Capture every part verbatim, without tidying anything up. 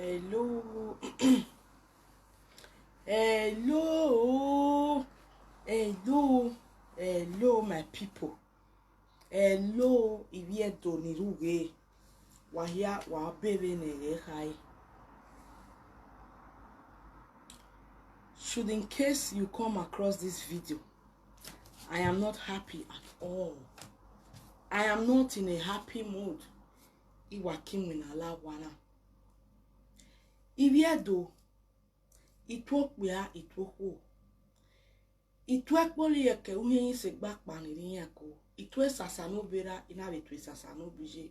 Hello. Hello. Hello. Hello, my people. Hello, Ivbi Ẹdo ni rughe. Wa hia, wa be vbene ghẹ khae. Should in case you come across this video, I am not happy at all. I am not in a happy mood. Iwa ki winna la owa na. Ivbi Ẹdo, I tuẹ okpia, I tuẹ okhuo. I tuẹ ẹkpo rhie ke uhẹn sẹ egbe akpa ni rre iran ẹko. I tuẹ sasa ne obọ erha, I na vbe tuẹ sasa ne obọ iye.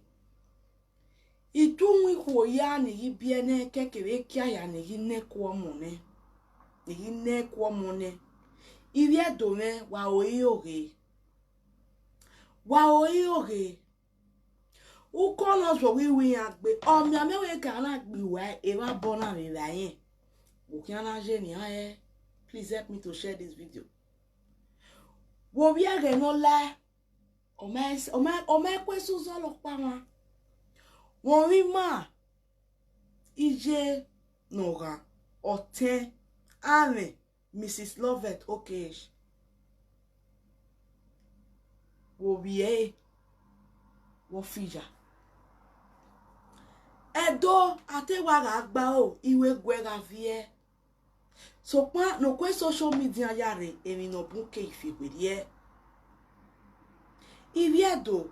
I tuẹ uhẹn ikhuo hia ni ghi biẹ nẹ, kẹkẹ vbe kia hia ni ghi nẹ ẹko ọmọ nẹ, ni ghi nẹ ẹko ọmọ nẹ. Ivbi Ẹdo mwẹ, wa ro iro ghe. Wa ro iro ghe. Ukọ na zọ vbe iru iran gbe, ọ mianmian wẹ ka na gbe uwa evba obọ na vbe evba irẹn. Vbe okhian na ye ne iran hẹ, please help me to share this video. Vbe ovbi ẹghẹ ne ọ la, ọ ma, ọ ma, ọ ma ku eso zọlọ ọkpa mwa. Vbe ovbi ima, iye ne ọ ghan, ọtẹn, amwẹ, Mrs Loveth Okesh, vbe ovbi ẹre, vbe ọ fi ya. Ẹdo, a te wa gha gba aro, I wẹ guẹ gha viẹ. Sokpan ne okue social media ya rre, emwi ne ọ bun ke I fi werriẹ. Ivbi Ẹdo,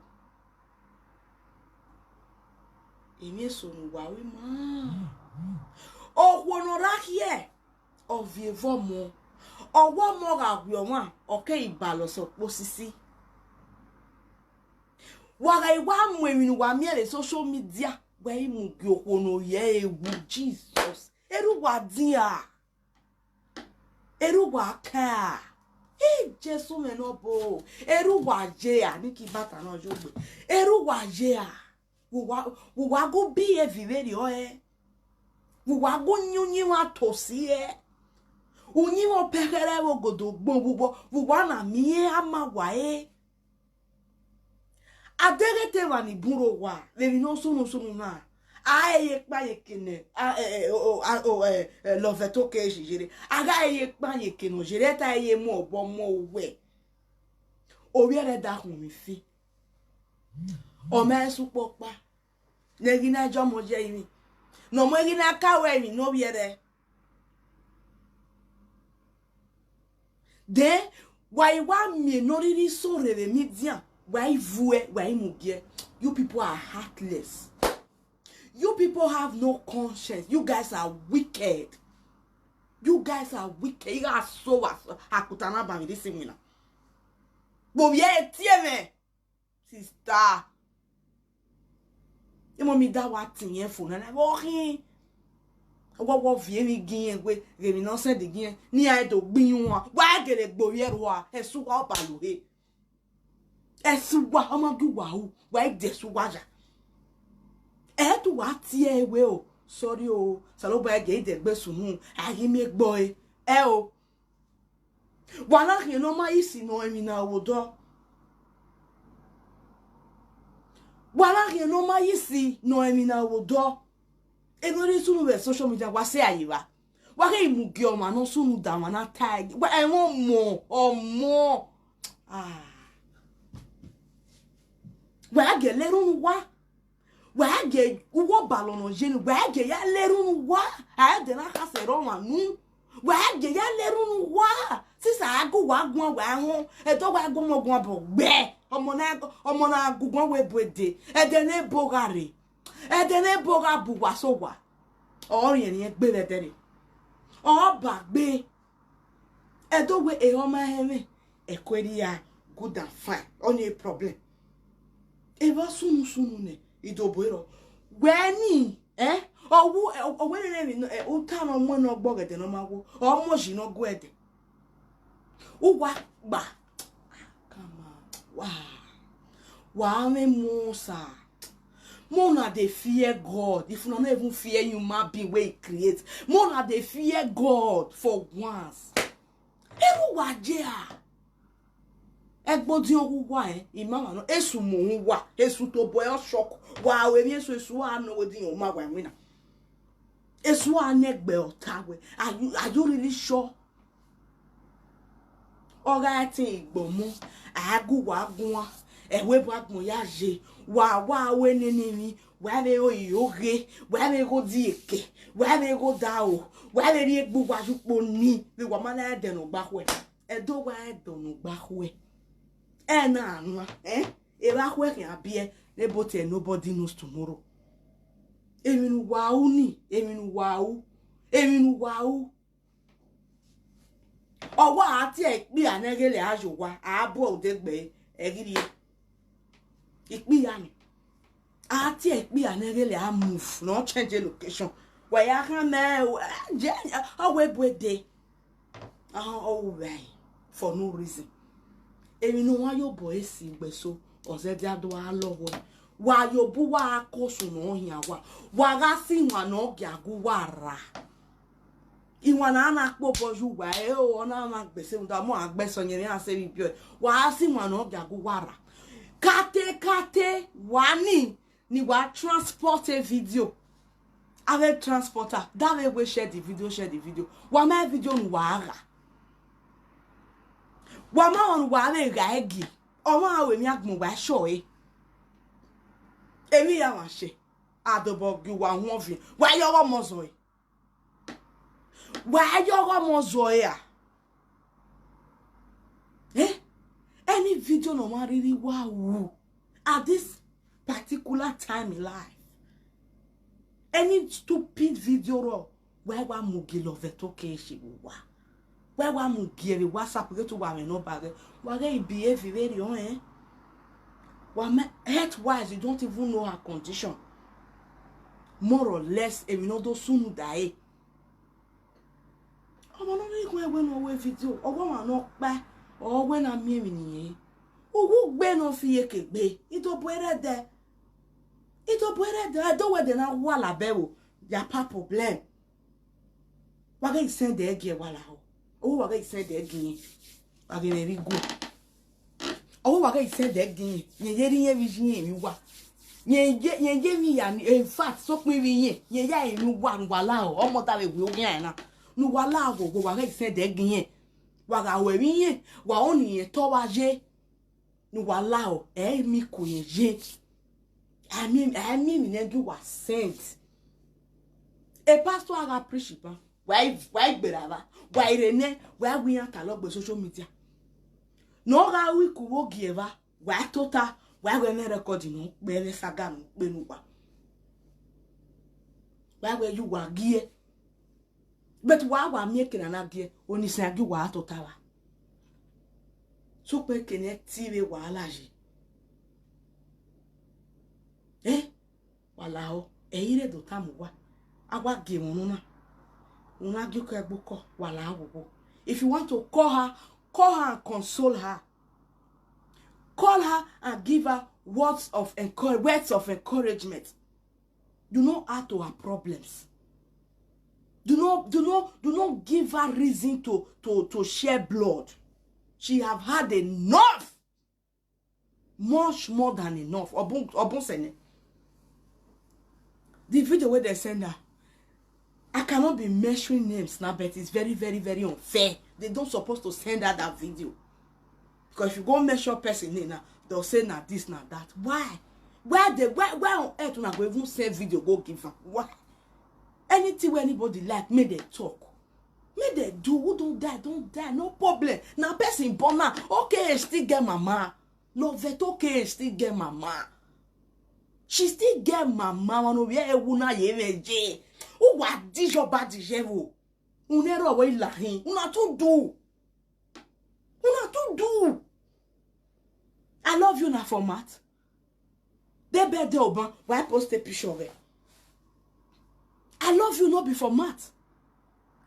emwi eso ne uwa ru ima. Okhuo ne ọ rre akhiẹ, ọ viọ evọ ọmọ, ọ wẹ ọmọ gha wiẹ ọmwa, ọ keghi balọ sẹ ọkpọ osisi. Wa gha wa mu emwi ne uwa miẹn vbe social media, wẹ i mu gie okhuo ne ọ ye ẹre wu, Jesus. Erha uwa dia. Erha uwa ka. I Jesu mwẹ ne ọ bo. Erha uwa ye a, ne I ki bata nọ ye ogbe. Erha uwa ye a. Vbe uwa, vbe uwa gu bi ẹe viọ vberriọ ẹe. Vbe uwa gu yin uyinmwẹ ato si ẹe. Uyinmwẹ ọpẹkhẹrẹ vbe ogodo gbọn vbe uwa, vbe uwa na miẹn a ma wa ẹe. A deghẹ te emwa ni bun rre owa, vbe emwi ne ọ sunu sunu na, a i ye ekpa ye eke nẹ, a, ẹ, ẹ, o, o, a, o, ẹ, ẹ, Loveth Okesh yerre. A gha i ye ekpa ye eke ne ọ yerre, ẹta i ye mu obọ mu owẹ. Ovbi ẹre da khuọnmwi fi. Ọ ma i sẹ ukpọkpa. Ne ghi na jọ ọmọ ye ẹrinmwi. Ne ọmọ ghi na ka ru emwi ne ovbi ẹre. Then, wa i wa miẹn ne ọ rhirhi so rre vbe media, wa i vuẹ, wa i mu gie. You people are heartless. You people have no conscience. You guys are wicked. You guys are wicked. I gha so wa so, akuta na ba vbe rhisi winna. Vbe ovbi ẹre tie mwẹ. Sister. Emọ mi da wa tin yẹn fo nana vbe ọ khin. Wọ, wọ viẹ emwi gi irẹn wẹ, ghe emwi ne ọ sẹn de gi irẹn, ne iran do gbe iran. Wa gele gbe ovbi ẹre rua, ẹse uwa ọba lo he. Ẹse uwa, ọ ma gie uwa ru, wa i de ẹse uwa ya. Ẹ te uwa tie ẹre wẹ o, sorry o, Osanobua i gie i dẹgbe sunu, a ghi miẹn egbe ọre. Ẹ o. Wa na khian ne ọ ma yi si nọ emwi na vbe odọ. Wa na khian ne ọ ma yi si nọ emwi na vbe odọ. Eno rhie sunu vbe social media, wa sẹ a ye evba. Wa keghi mu gie ọmwa ne ọ sunu da ọmwa na ta ẹe. Wa ẹmwẹ ọmọ, ọmọ. Ah. Wa gie lẹ erhunmwu uwa. Wa gie uwu ọbalọ ne ọ ye ne, wa gie ya lẹ erhunmwu uwa. A i de na khasẹ rre ọmwa nu. Wa gie ya lẹ erhunmwu uwa. Sisa a gu wa guan wa họn, ẹdẹ wa gu ọmọ guan bọ gbẹ. Ọmọ na, ọmọ na gu guan wẹ bu ẹdẹ. Ẹdẹ ne ebo gha rre. Ẹdẹ ne ebo gha bu uwa sẹ owa. Ọ riẹnriẹn gbe vbe ẹdẹ rre. Ọ ba gbe. Ẹdẹ wẹ ehọ ma hẹ mwẹ, ẹko erriọ, good and fine, ọnii problem. Evba sunu sunu nẹ, idobo erọ. Wẹ ni, eh? Ọ wu, ọ wẹ nene emwi nọ, eh, uta ne ọ mu ne ọ gbe ọghẹdẹ ne ọ ma wo, ọ mu oji ne ọ gu ẹdẹ. Uwa gba. Come on. Wow. Wa mwẹ Musa. More una dey fear God. If una no even fear human being wey he create, more una dey fear God for once. Erha uwa ye a. Ẹgbodiọn ghe uwa, eh, imama nọ, esu mu uwa, esu tobọ ẹre ọ shock. Wa ru emwi eso, esu a nọ wẹ din ọ ma wa iwinna. Esu a nẹgbẹ ọta wẹ, are you, are you really sure? Ọ gha tẹn igbọmọ, a gu uwa guan, ẹvbo ebo agbọn ya ye, wa wa ru nene emwi, wa vbe ro iro ghe, wa vbe gho die eke, wa vbe gho da ro, wa vbe rhie egbe uwa ye ukpo ni, vbe wa ma na ẹdẹ ne ọ gba khuẹ. Ẹdẹ uwa ẹdẹ ne ọ gba khuẹ. Ẹ na wan, eh? Evba khuẹ khian biẹ, ne ebo te nobody knows tomorrow. Emwi ne uwa ru ni, emwi ne uwa ru, emwi ne uwa ru. Ọ wa a tie ikpia ne ghele a ye owa, a bu odegbe ẹghe rrie. Ikpia ni. A tie ikpia ne ghele a move, ne ọ change location. Wa ya khan mẹ, je, ọ wẹ bu ede. Ahọn, ọ ru vbe for no reason. Emwi ne uwa ye obọ esi gbe so, ọ zẹdẹ a do a lọghọ. Wa ye obọ uwa a ko sunu ne ọ hian wa. Wa gha si iwan ne ọ gia gu uwa ra. Iwan na na kpe obọ ye uwa, e o, ọ na mwa gbe se rhunmwuda ọmọ a gbe sẹ ọyẹnmwẹ iran se vbe ibiẹ. Wa gha si iwan ne ọ gia gu uwa ra. Kate kate, wa ni, ne wa transport e video. Avbe transporter, da vbe wẹ share the video, share the video. Wa ma video ne uwa gha. Wa ma ọmwa ne uwa vbe gha ẹgie. Ọmwa ru emwi agbọn wa sure. Emwi ya mwa share. A dobọ gie uwa huọn ọviẹn. Wa ye ọghọ ọmọ zọe. Wa ye ọghọ ọmọ zọe a. Eh? Any video ne ọmwa rhirhi wa ru at this particular time in life, any stupid video rọ, wa wa mu gie love to ke shi vbe uwa. Wa wa mu gie vbe WhatsApp ghe te uwa mwẹ nọmba ghe. Wa ghe behave vberriọ rẹn. Wa ma, health wise, you don't even know her condition. More or less, emwi ne ọ do sunu da ẹre. Ọmọ ne ọ rhirhi guan wẹ ne ọ ru video, ọ wẹ ọmwa ne ọ kpa, ọ wẹ ne a miẹn emwi ne irẹn. Uwu gbe ne ọ fi iyeke gbe, idobo ẹrẹdẹ. Idobo ẹrẹdẹ, ẹdẹ wẹ ẹdẹ na wa labẹ vbo, ya pa problem. Wa ghẹ send ẹre gie wa lahọ. Ọvbo wa ghẹ send ẹre gie irẹn. Wa ghe mwẹ vbe igue. Ọvbo wa ghẹ send ẹre gie irẹn. Yẹn ye rhie irẹn vbe iye irẹn emwi uwa. Yẹn ye, yẹn ye emwi ya ni, in fact, sokpan ivbi irẹn, yẹn ya emwi uwa ne uwa lahọ, ọmọ da vbe wẹ oghian na. Ne uwa lahọ, ọvbo wa ghẹ send ẹre gie irẹn. Wa gha ru emwi irẹn, wa ro ne irẹn tọ vba ye. Ne uwa lahọ, ẹ i miẹn iko irẹn ye. A miẹn, a miẹn emwi ne gie uwa send. E pastor a gha preach ban, wa i, wa i gberra vba, wa i rre nẹ, wa i wẹ iran talọ gbe social media. Ne ọ gha ru ikuvbo gie evba, wa i tota, wa i wẹ ẹmwẹ record ne ọ kpe, ẹmwẹ saga ne ọ kpe ne uwa. Wa i wẹ ye uwa gie. But wa wa miẹn eke ne a na gie, oni sian gie uwa tota vba. Sokpan eke ne ẹ ti vbe wahala ye. Eh? Wa lahọ, ẹ i re do tama uwa. A wa gie ẹmwẹ unu na. Unu na gie okọ ẹgbokọ, wa lahọ vbe owo. If you want to call her, call her and console her. Call her and give her words of encour-, words of encouragement. Do not add to her problems. Do not, do not, do not give her reason to, to, to share blood. She have had enough. Much more than enough. Obun, Obun Sene. The video where they send her, I cannot be mentioning names now, but it's very, very, very unfair. They don't supposed to send her that video. Because if you go mention person name now, they'll say na this, na that. Why? Where they, where, where on earth una go even send video go give am? Why? Anything where anybody like, make they talk. Make they do. Who don't die, don't die. No problem. Na person born now. Okay, still get mama. Love it, okay, still get mama. She still get mama. One of you, who na ye meje. Who wa dijo bad jevo? Unero we lahin. Una too do. Una too do. I love you na format. They bet the oban. Why post a picture of it? I love you, not be format.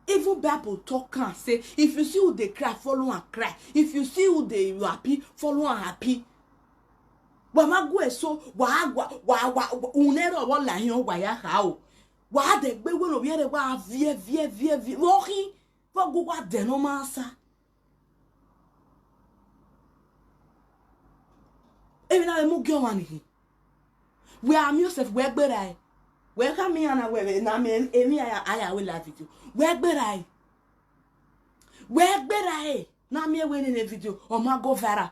Even Bible talk and say, if you see who they cry, follow and cry. If you see who they happy, follow and happy. Wa ma gu eso, wa, wa, wa, wa, wa, unero wa lahin, wa ya ha o. Wa de gbe wẹ ne ovbi ẹre wa viẹ, viẹ, viẹ, viẹ. Vbe ọ khin, vbe ọ gu wa dẹ ne ọ ma sa. Emwi na vbe mu gie ọmwa ni khin. Wẹ a miẹn Joseph wẹ gberra ẹe. Wẹ khama iran na wẹ vbe na miẹn emwi a ya, a ya ru live video. Wẹ gberra ẹre. Wẹ gberra ẹre. Na miẹn wẹ nene video, ọ ma go viral.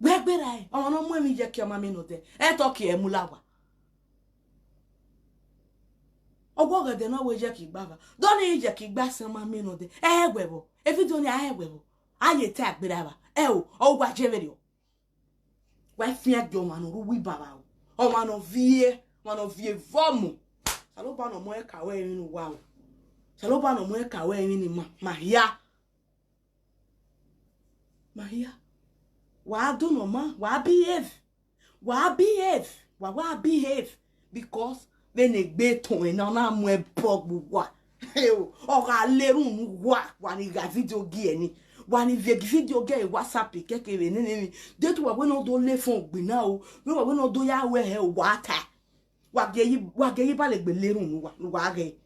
Wẹ gberra ẹre. Ọmwa ne ọ mu emwi iyẹki ọ ma miẹn nodẹ. Ẹ tọ kie ẹ mu la owa. Ọghe ọghẹdẹ ne ọ wẹ iyẹki gba va. Dọni iyẹki gba sẹ ọ ma miẹn nodẹ. Ẹ wẹ vbọ. E video ni a ẹ wẹ vbọ. A ye ta gberra evba. Ẹ o, ọ wa je vberriọ. Wa fian gie ọmwa ne ọ rre uwu ibaba o. Ọmwa ne ọ viẹ, ọmwa ne ọ viẹ vbọ mu. Osanobua ne ọ mu ẹn ka wẹ emwi ne uwa o. Osanobua ne ọ mu ẹn ka wẹ emwi ne ima, ma hia. Ma hia. Wa do nọ ma, wa behave. Wa behave. Wa wa behave. Because vbene egbe tọn ẹn na, ọ na mu ẹbọ gbe uwa. Ọ gha le erhunmwu uwa, wa ni gha video gie ẹre ni. Wa ni viẹ gie video gie ẹre WhatsApp kẹkẹ vbe nene emwi. De te uwa wẹ ne ọ do le fọn gbe na o. Vbe uwa wẹ ne ọ do ya ru ẹhẹ, wa ta. Wa gie yi, wa gie yi ba le gbe le erhunmwu uwa, ne uwa ghe.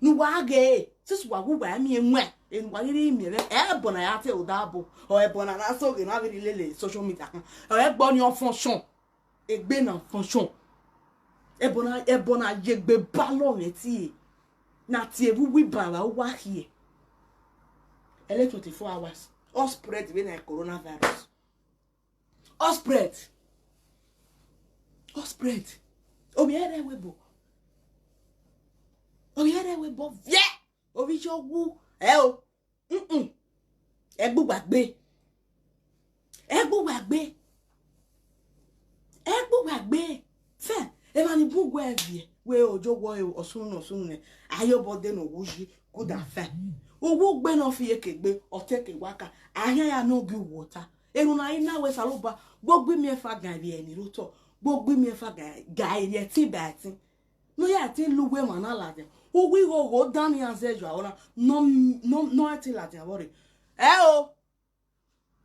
Ne uwa ghe, since uwa wu uwa miẹn ẹwaẹn, enu uwa rhirhi miẹn mwẹ, ẹbọ na ya te odabo, ọ ẹbọ na na so ghe na vbe rhirhi lele social media kan. Ọ ẹgbọ ni ọ function, egbe na function. Ẹbọ na, ẹbọ na ye egbe balọ mwẹ tie, na tie vbe uwu ibara uwa khin. Ẹre twenty-four hours, ọ spread vbene coronavirus. Ọ spread. Ọ spread. Ovbi ẹre wẹ bọ. Ovbi ẹre wẹ bọ viẹ. Ovbi ye wu. Ẹ o. Mm-mm. Ẹ gbe uwa gbe. Ẹ gbe uwa gbe. Ẹ gbe uwa gbe. Fẹ, emwa ni bun uwẹ viẹ, wẹ ojo wọ ọsunu ne ọsunu nẹ, a ye obọ de ne owu yi, good and fine. Owu gbe ne ọ fi eke gbe, ọ te eke wa ka, a khian ya ne ọ gie uwu ọta. Erhunmwu na i na wẹ Osanobua, gbogbo imiẹnfan gan vbe ẹre ni rre otọ, gbogbo imiẹnfan gan, gan ẹtin ba ẹtin. Ne ọ ya ẹtin la uwu emwa na ladian, uwu ighogho dan ne iran zẹ yọ aro na, ne ọ, ne ọ, ne ọ ẹtin ladian vbọ rre. Ẹ o.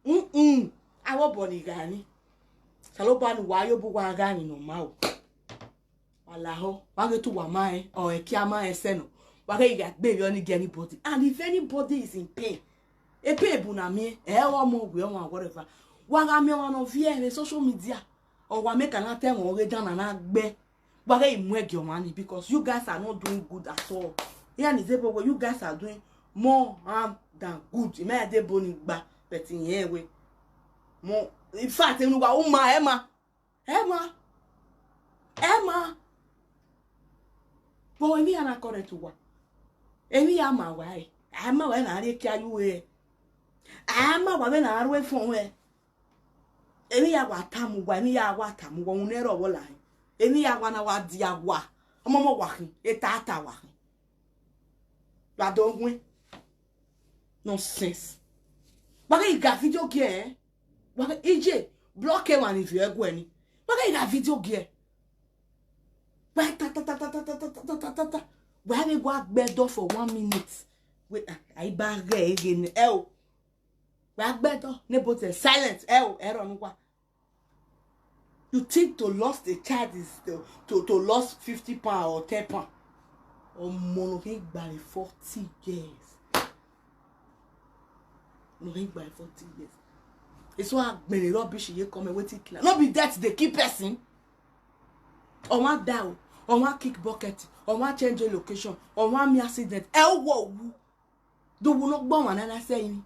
Mm-mm. Avbe obọ ni gha ni. Osanobua ne uwa ye obọ uwa gha ni ne ọ ma o. Wa lahọ, wa ghe te uwa ma rẹn, ọ ẹkia ma rẹn sẹ nọ. Wa ghe gha gbe emwi ọnii gie anybody. And if anybody is in pain, e pain bu na miẹn, ẹ ọmọ, wẹ ọmwa, whatever. Wa gha miẹn ọmwa ne ọ viẹ vbe social media, ọ wa make a na ta ẹmwẹ ọghe dan na na gbe. Wa ghe mu ẹgie ọmwa ni, because you guys are not doing good at all. Iran ni zẹ ebo wẹ, you guys are doing more harm than good. I ma ya de ebo ni gba, but irẹn wẹ more, in fact, enu wa u ma, ẹ ma, ẹ ma, ẹ ma. But emwi ya na correct uwa. Emwi ya ma wa ẹre. A ma wa na rrie ekia ye uwu ẹre. A ma wa vbene a ru efọn ruẹ. Emwi ya wa tama uwa, emwi ya wa tama uwa, uhunmwu ne ẹrọ vbọ lahẹ. Emwi ya wa na wa dia wa, ọmọmọ wa khin, etata wa khin. Wa do win. Nonsense. Wa ghe gha video gie ẹre. Wa ghe ije, block emwa ni viọ ẹguẹ ni. Wa ghe gha video gie ẹre. Wa ta ta ta ta ta ta ta ta ta ta ta. Wa vbe wa gbe ẹdọ for one minute. Wẹ, a, a i ba ghẹ ẹre ghe nẹ, ẹ o. Wa gbe ẹdọ, ne both are silent. Ẹ o, ẹrọ ne uwa. You think to lost a child is to, to, to lost fifty pound or ten pound? Ọmọ ne ọ khin gba forty years. Ne ọ khin gba forty years. Eso a gbẹn rubbish ye come, wetin kill am? No be death dey kill person. Ọmwa da o, ọmwa kick bucket, ọmwa change location, ọmwa miẹn accident. Ẹ o wọ wu. Do wu ne ọ gbe ọmwa na na sẹ emwi?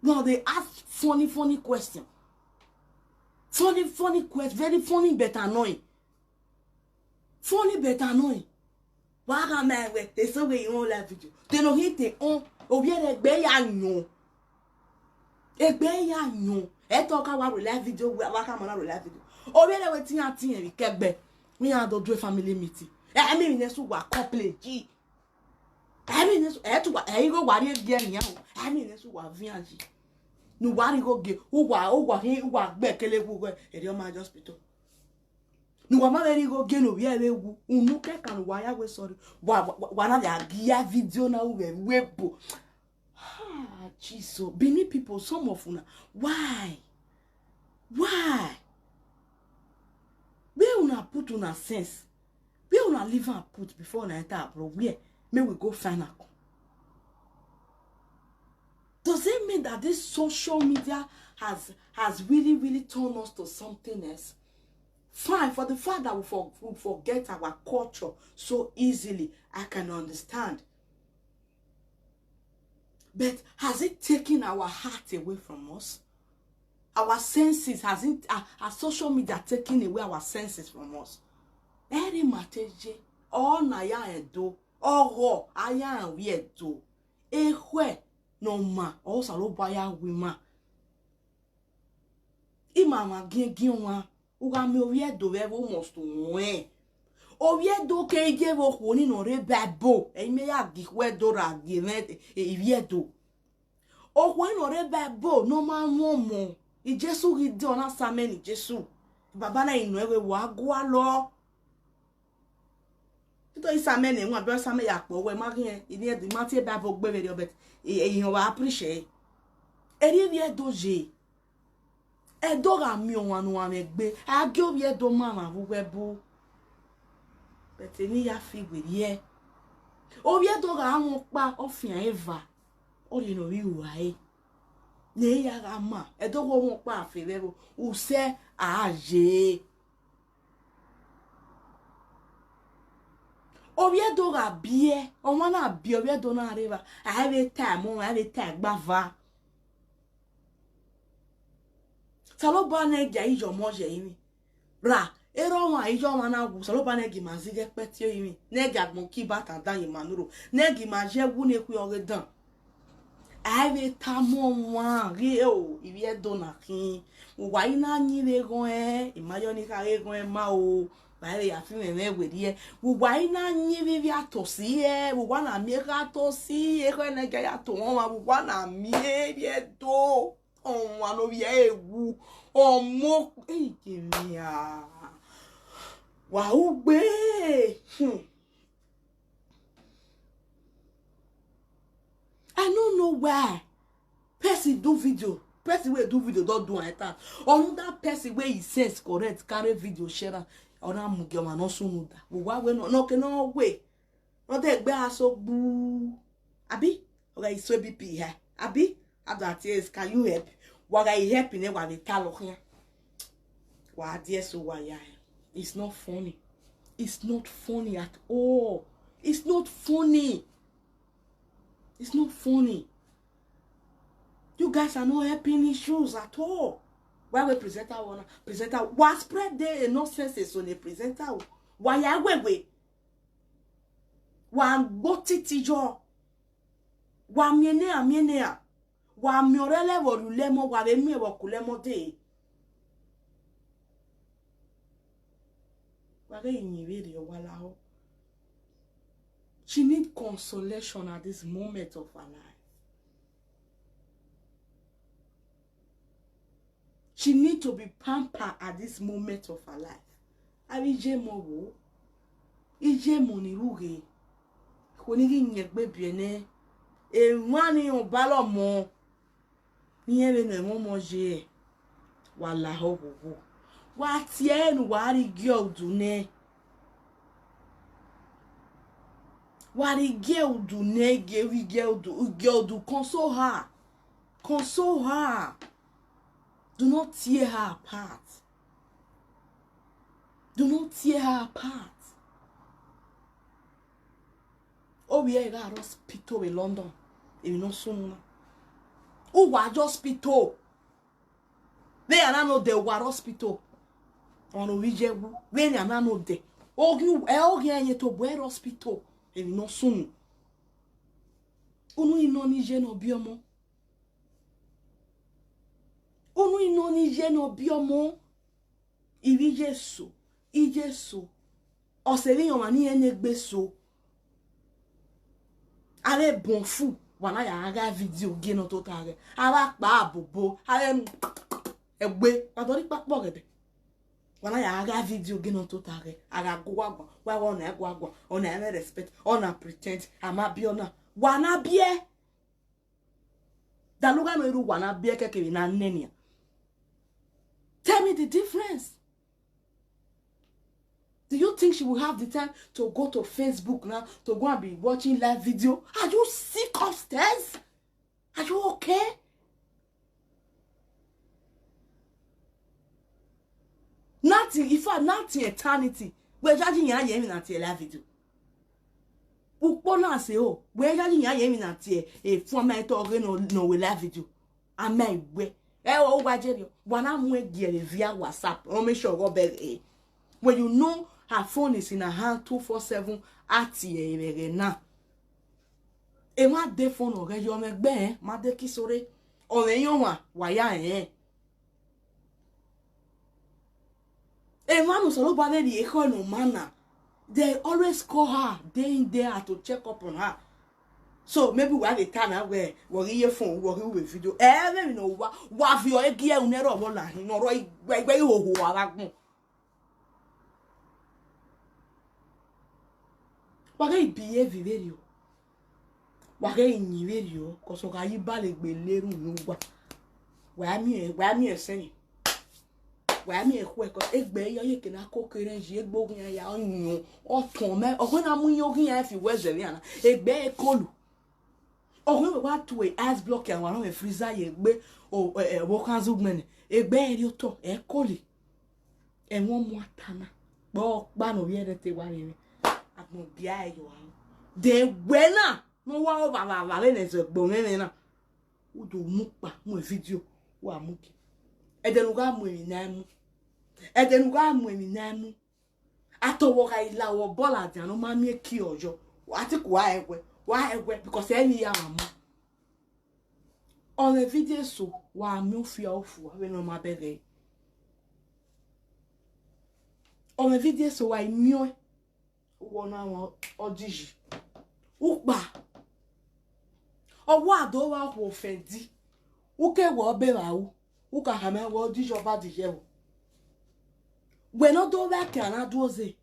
Now they ask funny, funny question. Funny, funny question. Very funny, but annoying. Funny, but annoying. Wa gha ma wẹ, eso wẹ i run live video. Te ne ọ khin te on, ovbi ẹre egbe ya yọn. Egbe ya yọn. Ẹ tọ ka wa ru live video, wa, wa ka ma na ru live video. Ovbi ẹre wẹ te iran tie ẹre kẹgbẹ. Iran do do family meeting. Ẹ, I mean, ne su wa complain ji. Ẹmwẹ ne su, ẹ tu wa, ẹ igho wa rrie gie nian o. Ẹmwẹ ne su wa vian yi. Ne uwa rhie igho gie, uwa, uwa hin, uwa gbe kele wu ghe, erriọ ma hospital. Ne uwa ma vbe rhie igho gie ne ovbi ẹre vbe wu, unu kẹkan ne uwa ya wẹ sorry. Wa, wa, wa na ya gia video na ru vbe ebo. Ah, Jesus, Benin people, some of una, why? Why? Where una put una sense? Where una leave am put before una enter abroad? Where? Make we go find am come. Does it mean that this social media has, has really, really turned us to something else? Fine, for the fact that we, for, we forget our culture so easily, I can understand. But has it taken our heart away from us? Our senses, has it, uh, has social media taken away our senses from us? Ẹre ma te ye, ọ na ya rẹn do, ọghọ a ya rẹn ovbi Ẹdo, ekhọe ne ọ ma, ọ Osanobua ya gu ima. Ima mwa giẹngiẹn ọmwa, u gha miẹn ovbi Ẹdo vbe ẹvbo must ruẹn. Ovbi Ẹdo keghi ye vbe okhuo ni ne ọ rre Bible, ẹ i miẹn ya gie ikhuo Ẹdo ra gie mwẹ ivbi Ẹdo. Okhuo ni ne ọ rre Bible ne ọ ma mwẹ ọmọ, Jesu ghi dee, ọ na sa amẹ ne Jesu. Baba na i nọ ẹre, wa gualọ. Tito i sa amẹ ne wan, be ọ sa amẹ ya kpọ, wẹ ma khian, I ni Ẹdo, I ma tie Bible gbe vberriọ, but I, I, I wa appreciate. Erriọ ovbi Ẹdo ye. Ẹdo gha miẹn ọmwa ne uwa mwẹ egbe, a gie ovbi Ẹdo ma mwa vbe uwu ẹbu. But emwi ya fi werriẹ. Ovbi Ẹdo gha mwẹ ọkpa, ọ fian eva, ọ rhie ne ọ vbe ru ẹre. Ne ya gha ma, Ẹdo gha mwẹ ọkpa fe vbe ẹvbo, usẹ a ye. Ovbi Ẹdo gha biẹ, ọmwa na biẹ, ovbi Ẹdo na rre evba, a i vbe ta ẹmwẹ, a i vbe ta ẹgbava. Osanobua ne gie a iyọmọ ye ẹrinmwi. Ra, erha ọmwa iyọmwa na wu, Osanobua ne gie ima zighi ẹkpẹti orinmwi, ne gie agbọn ke ibata dan ye ima nurho, ne gie ima ye ẹwu ne ekhui ọghe dan. A i vbe tama ọmwa ghe o, ivbi Ẹdo na khin. Uwa i na yin vbe eghọn ẹn, I ma yọ ne I khare eghọn ẹn ma o, wa i vbe ya fi mwẹ ẹmwẹ werriẹ. Uwa i na yin vbe ivbi Atosi ẹn, uwa na miẹn ekhọe Atosi, ekhọe ne gie a ya to mwẹ ọmwa, uwa na miẹn ivbi Ẹdo. Ọmwa ne ovbi ẹre wu, ọmọ, eyi ye mia. Wa ugbe. Hmm. I no know why person do video, person wey do video don do am enter. Another person wey his sense correct carry video share am, ọ na mudia ọmwa ne ọ sunu da. Vbe uwa wẹ nọ, nọ ke nọ wẹ. Ọ de gbe a so gbu. Abi? Ọ gha i so B P high. Abi? Other things, can you help? Wa gha i help nẹ, wa vbe talọ khian. Wa die so wa ya. It's not funny. It's not funny at all. It's not funny. It's not funny. You guys are not helping issues at all. Why we presenter wanna presenter? Wa spread the nonsense on the presenter. Wa ya wewe. Wa gbo titi yọ. Wa miẹn ne a miẹn ne a. Wa miẹn ọrẹlẹ vbe ọ rhie ulẹmọ, wa vbe miẹn vbe ọ ku ulẹmọ dee. Wa ghe yin vberriọ, wa lahọ. She need consolation at this moment of her life. She need to be pampered at this moment of her life. Avbe iyemọ wo, iyemọ ni rughe, ikhuo ni ghi yin egbe biẹ nẹ, emwa ni rẹn ọbalọ ọmọ, ne irẹn vbe nọ ẹmwẹ ọmọ ye, wa lahọ vbe owo. Wa tie ẹre ne uwa rhie igie udu nẹ. Wa rhie igie udu nẹ, igie, igie udu, igie udu, console her. Console her. Do not tear her apart. Do not tear her apart. Ovbi ẹre gha rre hospital vbe London, emwi ne ọ sunu na. Uwa ye hospital. Vbe a na nọ odẹ, uwa rre hospital. Ọmwa ne ovbi iye wu, vbene a na nọ odẹ. Oghi, ẹ, oghi ẹyẹn tobọ ẹre rre hospital, emwi ne ọ sunu. Unu i nọ ni iye ne ọ biẹ ọmọ. Unu i nọ ni iye ne ọ biẹ ọmọ. Ivbi iye eso, iye eso. Ọ sẹ vbe iran ọmwa ne irẹn ne egbe eso. Avbe bọnfu, wa na ya gha video gie ne ọ tota ghẹ. Avbe akpa bobo, avbe ẹgbe, wa dọrọ ikpakpọ ghẹdẹ. Wa na ya gha video gie ne ọ tota ghẹ. A gha gu uwa guan, wa wa ọna gu uwa guan, ọna mwẹ respect, ọna pretend, a ma biẹ ọna. Wa na biẹ. Dalogha nọ i rre uwa na biẹ kẹkẹ vbe na nẹ nian. Tell me the difference. Do you think she will have the time to go to Facebook now to go and be watching live video? Are you sick upstairs? Are you okay? Na Till, in fact, na till eternity. Wẹ judge iran ye emwi na tie live video. Ukpo na se o, wẹ judge iran ye emwi na tie, e fun ma eto ọghe nọ, nọ wẹ live video. Ama iwẹ. Ẹ o, wa je rriọ. Wa na mu ẹgie vbe via WhatsApp, ọ make sure ọghe ọbẹ rre. When you know her phone is in her hand two four seven, a tie ẹre vbe ẹghẹ na. Emwa de phone ọghẹ yọ mwẹ gbe, ma de kisore. Ọ mwẹ yan ọmwa, wa ya rẹn. Emwa ne Osanobua vbe rhie ekhọe ne ọ ma na, they always call her day in, day out to check up on her. So maybe wa vbe ta na wẹ, wọ ghi ye phone, wọ ghi ru video. Ẹ vbe emwi ne wa, wa viọ ẹgie ẹre ne ẹrọ vbọ la hin, ne ọ rọ i, wẹ, wẹ i hoho a vbe agbọn. Wa ghẹ behave vberriọ. Wa ghẹ yin vberriọ, cause ọ gha ye ibalegbe le erhunmwu uwa. Wa miẹn, wa miẹn ẹsẹn ni. Wa miẹn ẹkhẹ, cause egbe yọ ye ke na koko erhẹn yi, egbe oghian ya, ọ yin, ọ tọn mẹ, ọ wẹ na mu iye oghian fi wẹ zẹ vbe ana, egbe e kolu. Ọ wẹ wa tue ice block, a wa rọnmwẹ freezer ye egbe, o, ẹ, ẹ, vbe okhan zẹ ugbẹn nẹ, egbe ẹre otọ, ẹ koli. Ẹmwẹ ọmua ta na, kpọkpa ne ovbi ẹre te wa vbe mwẹ. Agbọn bia ẹre yọ aro. De wẹ na, ne ọ wa ro vavava vbene ẹzọ gbe mwẹ mwẹ na. U do mu kpa, mu video, wa mu gie. Ẹdẹ ne u gha mu emwi na mu. Ẹdẹ ne u gha mu emwi na mu. Atọ wọ gha la wọ bọladian ne ọ ma miẹn eki ọyọ. Wa te ku wa ẹwẹ, wa ẹwẹ, because ẹ i ya mwa mu. Ọ mwẹ video eso, wa miẹn ofia ofua vbene ọ ma bẹghe. Ọ mwẹ video eso, wa i miẹn ọe, uwọ na mwẹ ọdiyi. Ukpa. Ọ wa do vba okhuo ofẹn di. U ke wẹ ọbe vba ru, u ka khama wẹ ọdiyi ọba di ye ẹvbo. Wẹ ne ọ do vba ẹkian na duoze.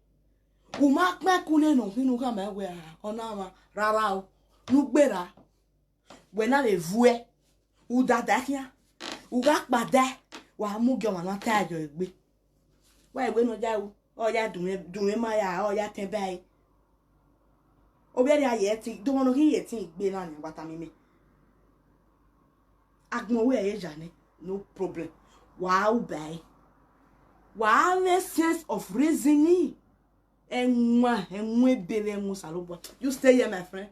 U ma kpẹn ku nene ọ khin ne u khama wẹ a, ọ na mwa rara o, ne u gberra. Wẹ na vbe vuẹ, u dada khian, u gha kpada, wa mu gie ọmwa na ta yọ egbe. Wa wẹ ne ọ ya ru, ọ ya dunmwu, dunmwu ma ya, ọ ya tẹn ba ẹre. Ovbi ẹre a ye ẹtin, do ọmọ ne ọ ghi ye ẹtin gbe na nia, wa tama mẹ. Agbọn wẹ ẹre ya nẹ, no problem. Wa ru ba ẹre. Wa mwẹ sense of reasoning. Ẹwaẹn, ẹwaẹn ebe vbe ẹwaẹn Osanobua. You stay here, my friend.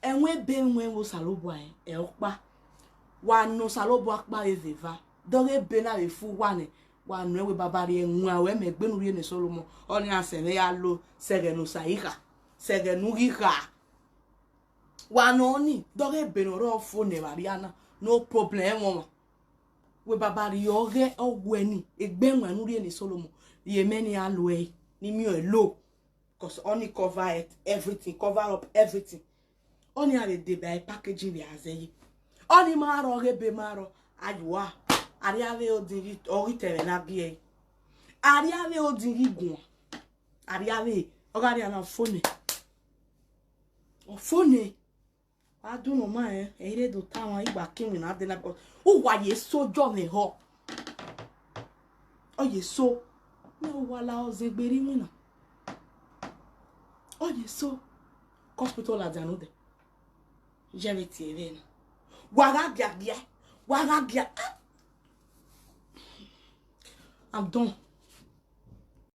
Ẹwaẹn ebe vbe ẹwaẹn Osanobua, ẹ, ẹ ọkpa. Wa nọ Osanobua ọkpa vbe eva. Dọghe ebe na vbe fu uwa nẹ, wa nọ ẹn wẹ baba rhie ẹwaẹn, wẹ mẹ egbe ne u rhie ne Solomon. Ọnii a sẹ mwẹ ya lo sẹghẹ ne Osa i kha, sẹghẹ ne u ghi kha. Wa nọ ọnii, dọghe ebe ne ọ rrọọ fo ne evba rria na, no problem, ẹmwẹ ọmwa. Wẹ baba rhie ọghe ọghe ni, egbe ẹwaẹn ne u rhie ne Solomon, rhie mẹ ne a lo ẹre, ne I miẹn ọẹn lo. Cause ọnii cover everything, cover up everything. Ọnii a vbe deba packaging vbe a zẹ ye. Ọnii ma rrọọ, ọghe ebe ma rrọọ, a ye ua. Arria vbe odin ghi, ọ ghi tẹ ẹmwẹ ne a gie ẹre. Arria vbe odin ghi guan. Arria vbe, ọ gha rria na fo nẹ. Ọ fo nẹ. Wa do nọ ma rẹn, ẹ i re do ta mwa, I gba ke iwinna dee na, because uwa ye so jọ mwẹ họ. Ọ ye so. Mẹ uwa la ọ zẹ egbe rre iwinna. Ọ ye so. Hospital ladian odẹ. Ye vbe tie vbe na. Wa gha giagia. Wa gha gia. Ah! I'm done.